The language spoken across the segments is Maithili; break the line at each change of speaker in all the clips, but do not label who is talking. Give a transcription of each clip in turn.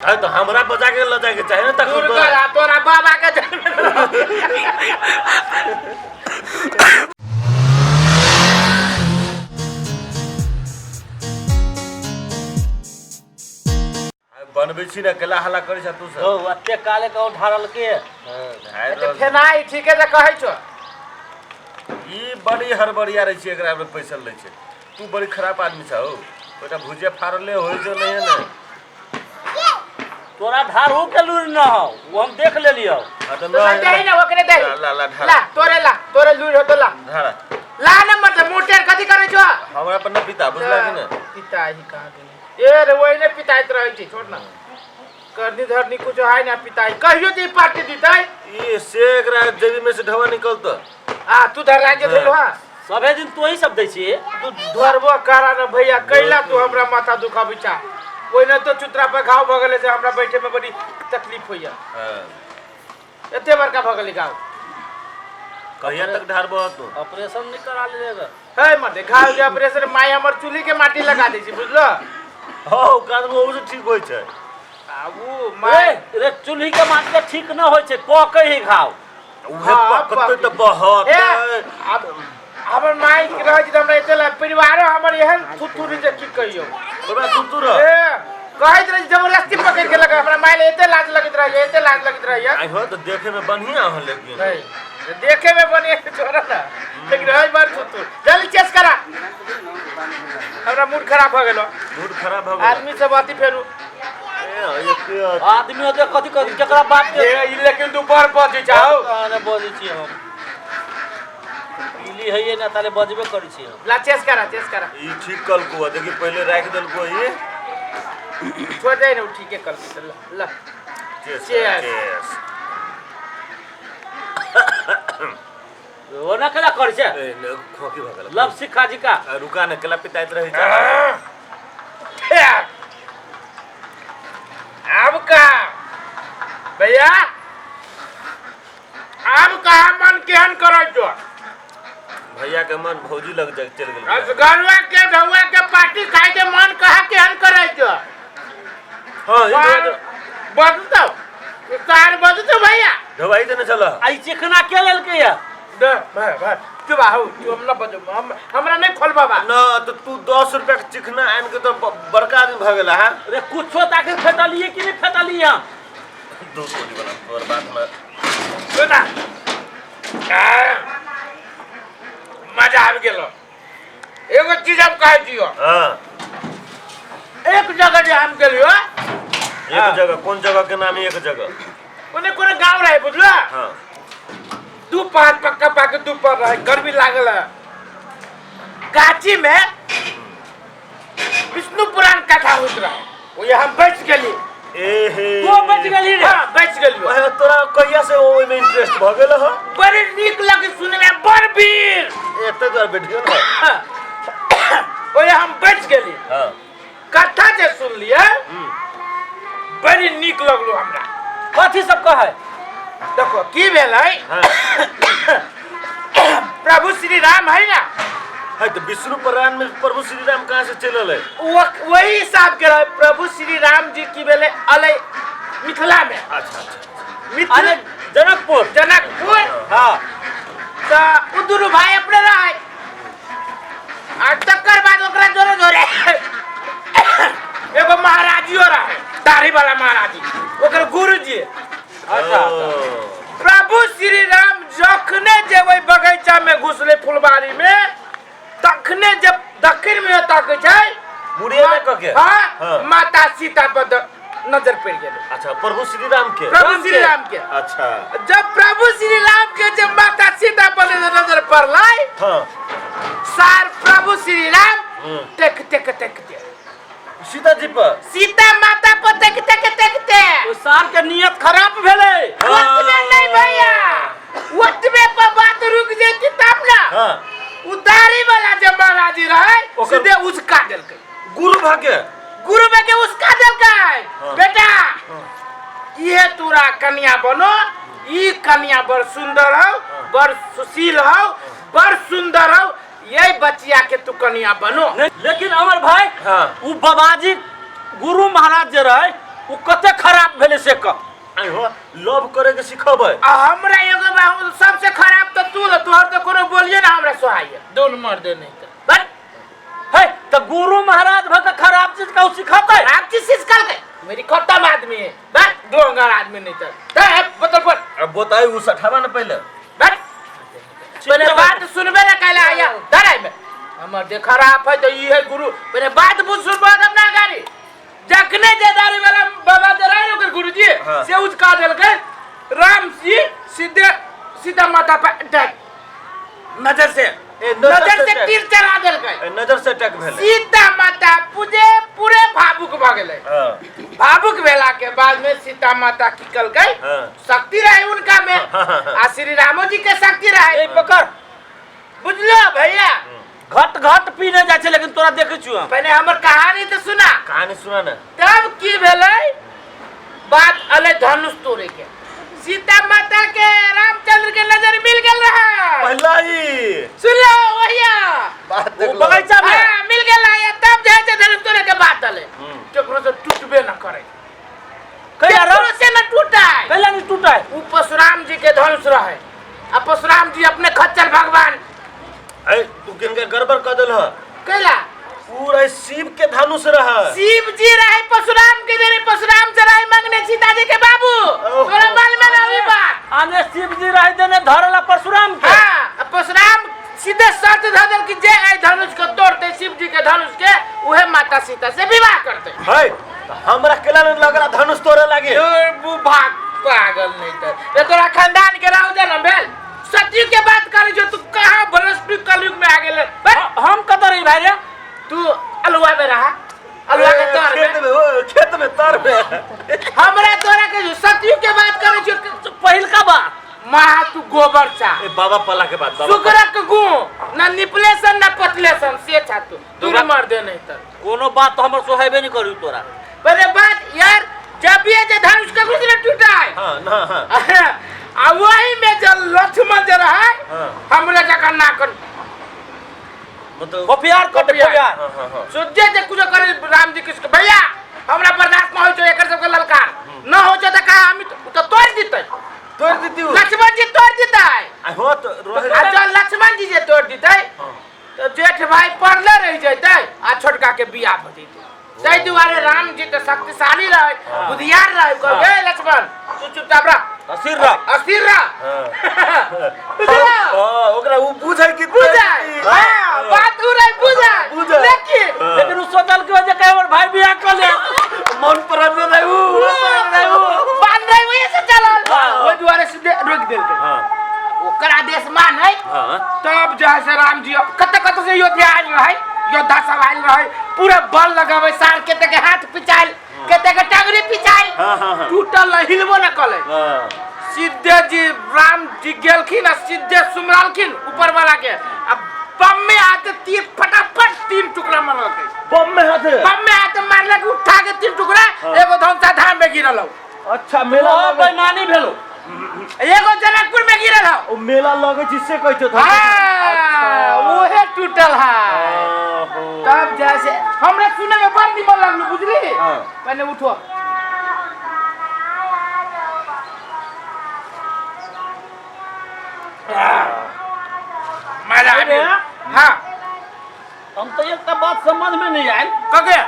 अरे तो हमरा बजा के ल जाए के चाहे ना तखन
दूर
तो
कर आ तोरा बाबा के जन्म
बनबै छी ने केला हल्ला करै छ तू सब
हो अते काले कहूँ ढारल के
ढारि रहल छी।
फेनाइ ठीके तऽ कहै छौ
ई बड़ी हड़बड़िया रहै छै एकरा में पैसा लै छै तू बड़ी खराब आदमी छ हौ ओकरा भुजिया फाड़ले होइ छौ नहीं ने
तोरा ढारू के लूर न हो वो हम देख लेलियो
हाँ तो
तो दही ना ओकरे दही
ला ला ला ढारा
ला तोरे ला तोरे लूर होतो ला
ढारा
ला ना मतलब मोटर कथी करै छौ
हमरा पर न पिता बुझला कि ने
पिताई कहाँ गेलै ए रे ओहिने पिताइत रहै छै छोड़ ना करनी धरनी कुछ है ना पिताई कहियो जे पार्टी दितै
ई से एकरा जेबी में से ढवा निकलत
आ तू धर राज्य धइलो हां
सभे दिन तू ही सब दै छी
तू धरबो करा न भैया कैला तू हमरा माथा दुखाबै छा ओहिने तो चुतरा पर घाव भऽ गेलै से हमरा बैठे में बड़ी तकलीफ होइया
हाँ।
एते बड़का भऽ गेलै घाव
कहिया तक ढारबो तू
ऑपरेशन नहीं करा लेगा
है मते घाव के ऑपरेशन my हमर चूल्ही के माटी लगा दै छै बुझलो
हो कान में ओहो से ठीक होइ छै
आ उ my
A, रे चूल्ही के माटी के ठीक न होइ छै पकै ही घाव
उहे
हाँ,
पकतै
पक-
तऽ बहत
ए आब हमर माय के रहै छै तऽ हमरा एते ला परिवारो हमर एहन थुथुरी जे की कहियौ
ओकरा तू तू रह
ए कहैत रहै छै, जबरदस्ती पकड़ि के लगा हमरा माय ले एते लाज लगैत रहैया एते लाज लगैत रहैया
आई हो तऽ देखे में बढ़िया हो लेकिन
नहीं देखे में बने छोड़ा ना लेकिन रही बार थुथुर जल्दी चेस करा हमरा मूड खराब भऽ गेलो
मूड खराब भऽ गेल
आदमी सब अथी फेरू
ए एके
आदमी होते कथी कथी केकरा बाप के
ए ई लेकिन तू बड़ बजै छौ
कहने बजै छी हम पीली है ना ताले बजबे करै छी हम
ला चेस करा चेस करा
ई ठीक कलको देखी पहले राख देलको ई
छोड़ दे ने ठीके कर ला ला
चेस
चेस।
चेस
ओ ना केला करै छै
ए ने खोकी भऽ गेल
लव सिखा जी का
आ, रुका ने केला पिताइत रहै छै
आब का भैया आब कहा मन केहन करै छौ
भैया के मन भौजी लग जा चल गेल
असगरुआ के ढौआ के पार्टी खाय के मन कहा केहन करै छौ
हां ई
सार बदलतौ सार बदलतौ भैया
ढवाई देने छल
आई चिकना के लेलकै या
दे भाई भाई तू बाहु तू हम ना बजो हम हमरा नहीं खोल बाबा
न तो तू 10 रुपया के चिकना आन के तो बड़का आदमी भऽ गेला है
अरे कुछो ताके फेटलिए कि नहीं फेटलिए हम
दो गोली वाला तोर बात में
सुना आ, मजा आबि गेलो एगो चीज हम कहै छियो
हां
एक जगह जे हम गेलियो
एक जगह कोन जगह के नाम है एक जगह
ओने कोनो गाँव रहे बुझलो
हां
दोपहर पक्का पाके दोपहर रहे गर्मी लागल है गाछी में विष्णु पुराण कथा होइत रहे ओहि हम बच गेली
एहे
तू बच गेली रे
हाँ बच गेली
ओहे तोरा कहिया से ओहि में इंटरेस्ट भऽ गेल हो
बड़ी नीक लगे सुने में बड़ भीड़
एते द्वार बैठ गेल ना
ओहि हम बच गेली
हां
कथा जे सुनलियै बड़ी नीक लगलो हमरा
कथी सब कहै
देखो की भेलै
हां
प्रभु श्री राम है ना
है तो विष्णु पुराण में प्रभु श्री राम कहाँ से चलल है
वही हिसाब के रहे प्रभु श्री राम जी की भेलै अलै मिथिला में
अच्छा अच्छा
मिथिला
अरे जनकपुर
जनकपुर
हाँ
तऽ उ दुनू भाई अपने रहे आ तकर बाद ओकरा जोरे जोरे एगो महाराजियो रहे दाढ़ी वाला महाराजी ओकर गुरुजी
अच्छा अच्छा
ओ,
प्रभु श्री राम जखने जे ओहि बगीचा में घुसले फुलबाड़ी में तखने जब दक्षिण में ताकै छै
मुड़िया में कऽ के?
हाँ,
हाँ।
माता सीता पर नजर पड़ गेलै
अच्छा प्रभु श्री राम के
प्रभु श्री राम के
अच्छा
जब प्रभु श्री राम के जब माता सीता पर नजर पड़लै
हाँ
सार प्रभु श्री राम
हम्म।
टेक टेक टेक टेक
सीता जी पर
सीता माता पर टेक टेक टेक टेक
ओ सार के नियत खराब भेलै
ओतबे नहीं भैया ओतबे पर बात रुक जेती तब ना
हाँ
उतारी वाला जे महाराजी रहे सीधे उसका देलकै
गुरु भाग्य
गुरु में के उसका देलकै
हाँ।
बेटा इहे तोरा कन्या बनो ई कन्या बड़ सुंदर हौ बड़ सुशील हौ बड़ सुंदर हौ यही बचिया के तू कन्या बनो
नहीं, लेकिन अमर भाई
हाँ।
उ बाबाजी गुरु महाराज जे रहे ओ कते खराब भेलै से कह।
आइ हो लव करे के सिखबै।
आ हमरा एगो बाबू सबसे खराब तो तू रह, तोहर तो कोनो बोलिए ना हमरा सोहाइए दोन मर दे नहीं तो बस।
हे त गुरु महाराज भ के खराब चीज कहू सिखतै?
खराब चीज सिखल के मेरी खत्म आदमी है बस, डोंगर आदमी नहीं तो ते बोतल पर।
अब बताई उ सठावा ना पहले।
बस पहले बात सुनबे ना कैला आया धराई में हमर दे खराब है तो ई है गुरु। पहले बात बुझ सुनबो तब ना गाड़ी। जखने जे दारू वाला बाबा दे रहे ओकर गुरुजी।
हाँ।
से उचका देलकै राम जी सीधे सीता माता पर अटैक नजर से।
ए, नजर
नजर
से
से
अटैक।
तीर चला देलकै।
ए, नजर से अटैक भेलै।
सीता माता पूजे पूरे भावुक भ गेलै।
हाँ।
भावुक भेला के बाद में सीता माता की कलकै।
हाँ।
शक्ति रहे उनका में।
हाँ, हाँ, हाँ।
आ श्री रामो जी के शक्ति रहे।
ए पकड़।
बुझलो भैया?
घट घट पीने जाइ छै लेकिन तोरा देखै छियौ हम।
पहले हमर कहानी तो सुना।
कहानी सुना ना।
तब की भेलै बात अले धनुष तोड़े के सीता माता के रामचंद्र के नजर मिल गेल रहे।
पहला ही
सुन लो भैया
बात
ओ
देख लो।
बगीचा में।
हाँ, मिल गेल रहे तब जाइ छै धनुष तोड़े के बात अले। केकरो से टूटबे न करे।
कैला रे?
केकरो से न टूटे।
कैला नहीं टूटे?
उ परशुराम जी के धनुष रहे आ परशुराम जी अपने खच्चर भगवान।
ए तू किनके गड़बड़ कर देल ह?
कैला?
पूरा शिव के धनुष रहे।
शिव जी रहे परशुराम के देने, परशुराम से रहे मंगने सीता जी के बाबू।
ओहो।
तोरा मालूम है ना ई बात?
आने शिव जी रहे देने धरला परशुराम के।
हाँ, आ परशुराम सीधे शर्त धर देल कि जे ए धनुष के तोड़ते शिव जी के धनुष के उहे माता सीता से विवाह करते।
है त हमरा केला न लगला धनुष तोड़े लागे।
ए बुभा पागल नहीं त ए तोरा खानदान के राव जनम भेल। सतयुग के बात करे जो तू कहाँ भ्रष्ट कलयुग में आ गेल। बस।
हम कतऽ रही भाई रे?
तू अलुआ में रहा, अलुआ के तर
खेत
में।
में, ओ, खेत में तर में।
हमरा तोरा के जो सतयुग के बात करे जो
पहिलका बात।
महा तू गोबर चा।
ए बाबा पला के बात, बाबा
सुगरक गु ना निपले सन ना पतले सन से छा तू। तू मर दे नहीं तर।
कोनो बात तो हमर सोहेबे नहीं करू तोरा।
पहले बात यार जब ये जे धनुष के कुछ न टूटा है।
हां ना हां।
आ वही में जो लक्ष्मण जे रहा है,
हां।
हमरे जका ना कर।
मतलब
कपियार कट
कपियार।
कपियार।
हां हां हां।
सोचे जे कुछ करे राम जी किसके भैया हमरा बर्दाश्त न होय छौ एकर सबके ललकार न होय छौ त का हम तो तोड़ दितै।
तोड़ दिती उ।
लक्ष्मण जी तोड़ दितै।
आ हो तो रहे।
आ जो लक्ष्मण जी जे तोड़ दितै
हां।
तो जेठ भाई पड़ले रह जैतै आ छोटका के बियाह भ जैतै। ताहि दुआरे राम जी तो शक्तिशाली रहे, बुधियार रहे। कहै, ए लक्ष्मण तू चुपचाप रह,
अस्थिर रह,
अस्थिर रह।
हां।
बुझला?
हां, ओकरा उ बुझै कि
बुझै। हां, बात उ रहे बुझै।
बुझै।
लेकिन
हां।
लेकिन उ सोचल कि जे कहे हमर भाई बियाह क ले।
मन पर रहे उ,
मन रहे उ। बांध रहे वही से चलल।
हां।
ओहि दुआरे सीधे रोक देलकै।
हां।
ओकर आदेश मानै।
हां।
तब जे है से राम जी कते कते से योद्धा आयल रहे, योद्धा सब आयल रहे, पूरा बल लगावे सार केते के हाथ पिचाइल, केते के टंगरी पिचाइल।
हां, हां, हां।
टूटल न, हिलबो न कले।
हां।
सीधे जी राम जी गेलखिन आ सीधे सुमरालखिन ऊपर वाला के आ बम में आते तीर फटाफट तीन टुकड़ा मारलकै।
बम में हाथे?
बम में आते मारलक उठा के तीन टुकड़ा,
हाँ।
एगो धनसा धाम में गिरल हौ।
अच्छा, मेला
ओ
लगे-
बेईमानी भेलो।
एगो जनकपुर में गिरल हौ।
ओ मेला लगे छी से कहै छौ धनसा।
हाँ,
अच्छा।
उहे टूटल है।
ओहो।
तब जैसे हमरा सुने में बड़ निमन लगलू, बुझली?
हाँ।
पहले उठो। मजा आबि गेल। हाँ।
हम तो एकटा बात समझ में नहीं आयल।
कके?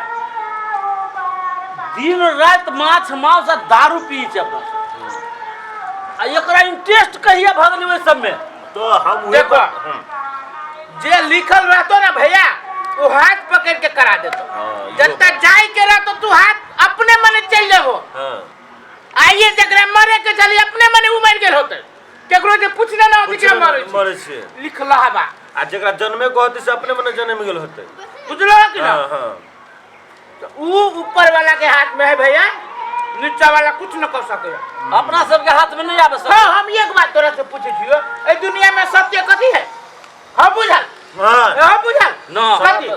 दिन रात माछ मांस आ दारू पी छै अपना सब। आ एकरा इंटरेस्ट कहिया भऽ गेलै ओहि सब में?
तो हम उहे
देखो।
पर- हाँ।
जे लिखल रहतो ना भैया, वो हाथ पकड़ के करा देतो।
हाँ, इहो
जब तक जाए के रहतो तू हाथ अपने मने चल जाबो।
हाँ।
आइए जकरा मरे के चली अपने मने उ मर गेल होते, केकरो जे पूछने ना होते के मरे छी।
मरे छी।
लिखला हवा।
आ जकरा जन्मे के होते से अपने मने जन्म गेल होते।
बुझलो कि ना?
हाँ, हाँ।
तो उ ऊपर वाला के हाथ में है भैया, नीचा वाला कुछ न कर सके।
अपना सबके हाथ में नहीं आवे सब।
हाँ, हम एक बात तोरा से पूछे छियो, ए दुनिया में सत्य कथी है? हम बुझल?
हाँ।
हम बुझल?
ना।
कथी?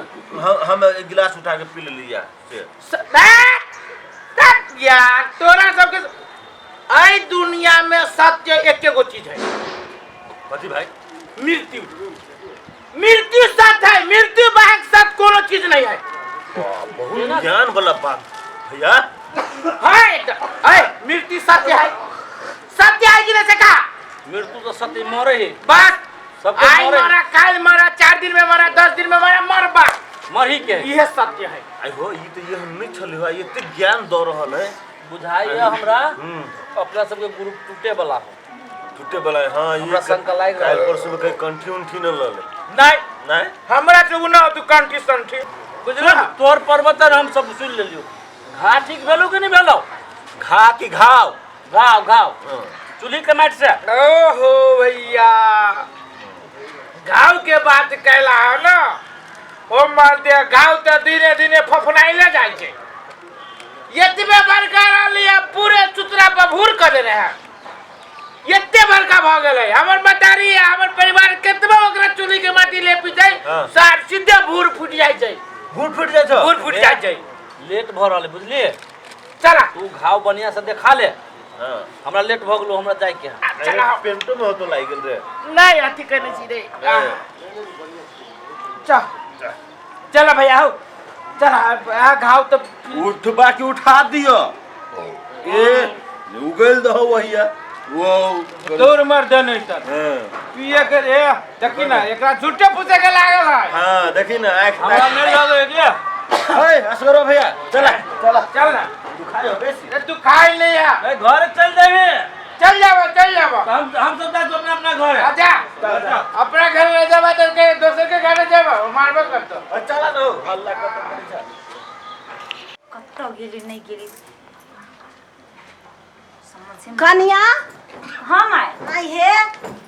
हम एक गिलास उठा के पी लेलिया से।
ता, यार तोरा सबके एहि दुनिया में सत्य एके गो चीज है।
कथी भाई?
मृत्यु। मृत्यु सत्य है, मृत्यु बाहर सत्य कोनो चीज नहीं है।
वाह, बहुत ज्ञान वाला बात भैया।
हाँ एकदम है मृत्यु सत्य है सत्य है कि नहीं से कहा
मृत्यु तो सत्य मरे है
बस
सबके
आई
मरे।
मरा काल मरा 4 दिन में मरा 10 दिन में मरा मरबा
मरही के
यह सत्य है
आई हो ई तो ये हम नहीं छली हो एते ज्ञान दऽ रहल है।
बुझाइए हमरा
हम्म।
अपना सबके ग्रुप टूटे वाला हो।
टूटे वाला है हाँ।
हमरा शंका लागि रहल।
काल्हि परसों में कहीं कंठी उंठी न लऽ ले।
नहीं।
नहीं।
हमरा से उ ना दुकान की संठी बुझल।
सुन, तोर पर्वतन हम सब सुन लेलियो। घा ठीक भेलो कि नहीं भेलो?
घा की घाव?
घाव घाव।
हाँ।
चूल्ही के माटि से।
ओहो भैया, घाव के बात कैला है ना, ओ मार दे घाव तो धीरे धीरे फफनाइले जाइ छै। एतबे बड़का रहली है, पूरे चुतरा पर भूर कर देने है। एते बड़का भऽ गेलै। हमर मतारी आ हमर परिवार केतबो ओकरा चूल्ही के माटी लेपी छै, सार सीधे भूर फूटि जाइ छै।
भूर फूटि जाइ छौ।
भूर फूटि जाइ छै।
लेट भऽ रहल है, बुझलिए?
चला।
तू घाव बढ़िया से देखा ले।
हाँ।
हमरा लेट भऽ गेलो, हमरा जाय के है।
आ, चला।
अरे, पेंटो में होतो लागि गेल रे।
नहीं, अथी करने छी रे।
ए,
चल चला भैया हो, चला। आ घाव तो
उठ बाकी उठा दियो, ए उगल दहो वहिया वो।
तोर मर दे नहीं तर।
हाँ।
पिए के रे, देखी ना, एकरा झूठे पूछे के लागल है।
हाँ, देखी ना आँख।
हमरा नहीं लगे के।
ए असगरो भैया, चला चला।
चल ना।
दुखायो बेसी?
रे, तू खाई नहीं है।
ए, घर चल जाबे।
चल जाबो, चल जाबो।
हम हम सब जाए अपना अपना घर।
आजा। अपना घर ले जाबा तो के दोसर के घर जाबा, मारबो करतो।
चला न हल्ला करतो।
कतऽ गेली, नहि गेली, समझे में-
कनिया।
हाँ माय।
आई हे,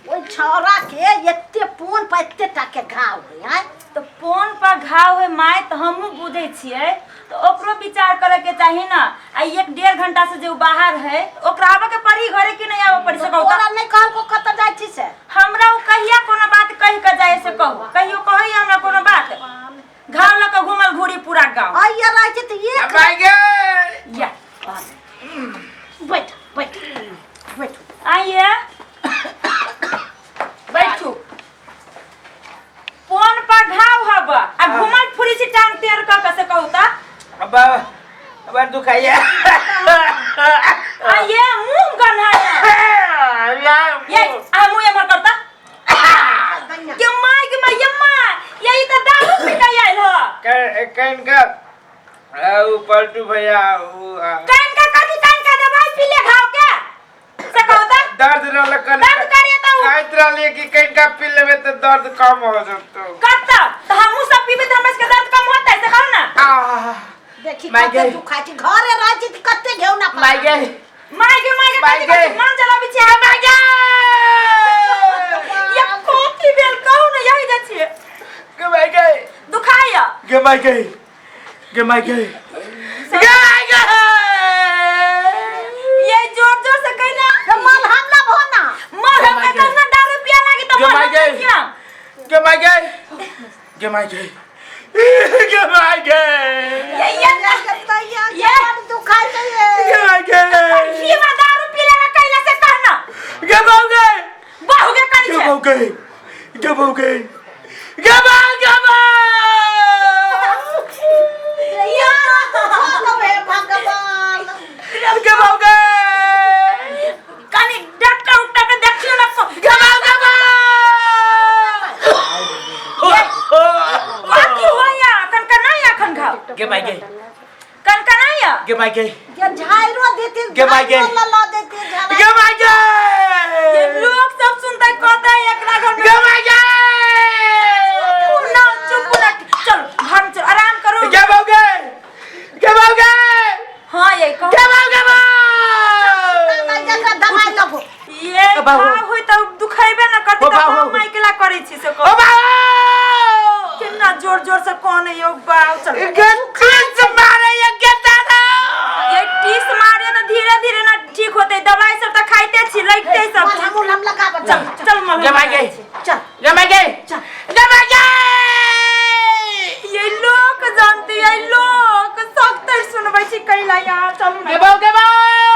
ओहि छौड़ा के एते पोन पर एते टा के घाव है आँय?
तऽ पोन पर घाव है माय, तऽ हमहूँ बुझै छियै, तऽ ओकरो विचार करे के चाही ना। आ 1-1.5 घंटा से जे उ बाहर है, तऽ ओकरा आबऽ के पड़ी घरे कि नहीं आबऽ पड़ी से कहू
तोरा
तऽ?
नहि कहलको कतऽ जाइ छी से?
हमरा उ कहिया कोनो बात कहि के जाय से कहू? कहियो कहै हमरा कोनो बात? घाव लऽ के घूमल घूरी पूरा गाँव।
आइए रहै छै तऽ एक
भाई गे।
या।
बैठ बैठ बैठ।
आइए, बैठू। पोन पर घाव हब आ घूमल फुरी छी टांग टेढ़ कऽ के, से कहू तऽ?
अब अब दुखाइए।
आइए, मुंह गन्हाया ये आ मुंह एमहर करता के माय के my, यम्मा, यही तऽ दारू पी के आयल ह।
कन का उ पलटू भैया उ
कान का कथी? कान का दवाई पी ले घाव के, से कहू तऽ?
दर्द रहल कन।
दर्द करिए तऽ
कहैत रहलिए कि कन का पी लेबे तऽ दर्द कम हो जतो।
कत तऽ हमहूँ सब पीबे तऽ हमरा सबके दर्द कम होतै, से कहू ना?
आह।
देखी,
माय
कते
गे।
दुखाइ छै। घरे रहै छै तऽ कते घेउ ना।
माय गे।
माय गे, माय गे।
माय
कथी?
गे।
कथी मन जलाबै छियै? माय गे, ये कथी भेल, कहू ने? यही जाइ छियै।
गे माय गे।
दुखाइया?
गे माय गे, गे माय गे, गे माय गे।
ये जोर जोर से कहना।
मलहम ना भो ना।
मलहम के कहना, दारू पिया लागी तऽ
गे माय
मलहम
गे।
किया?
गे माय गे, गे माय गे, गे माय गे।
ये
ये दुखाइ छै ये।
गे माय गे।
ये में दारू पी लेना कैला, से कहना।
गे बाऊ गे।
बहु के करी
गे
छै।
बाऊ गे, गे बाऊ गे, गे बाऊ, गे बाऊ।
ये हे भगवान।
गे बाऊ गे।
कनी डॉक्टर उक्टर के देखियो ना।
गे बाऊ, गे बाऊ।
कथी होया? कनकनाया अखन घाव?
गे माय गे।
कनकनाया?
गे माय गे।
ये झाइरो देती।
गे माय गे।
झाइरो ल देती झाड़ा।
गे माय गे।
ये लोग सब सुनते कहते एकरा घर में।
गे माय गे।
चुप ना, चुप ना, चल घर में चल, आराम करो।
गे बाऊ गे, गे बाऊ गे।
हाँ, ये कहो।
गे बाऊ, गे बाऊ।
जकरा दवाई दबो।
ये
ओ बाबू।
घाव होय तऽ दुखैबे ना करते।
ओ
तऽ
बाबू।
बाप माय केला करै छी, से
ओ
कहो?
बाऊ।
केना जोर जोर से कोन यो बाऊ, चल।
गे टीस मारे ये गे दादा।
ये टीस मारे तऽ धीरे धीरे ना ठीक होते। दवाई सब तऽ खाइते छी, लगते सब।
मलहम उलहम लगाब, चल।
चल, मलहम
गे माय गे।
लगाइ छी।
चल।
गे माय गे, गे माय गे।
ये लोक जानते, ये लोक सब तर सुनबै छी कैला यार, चलू
गे
ना।
बाऊ, गे बाऊ।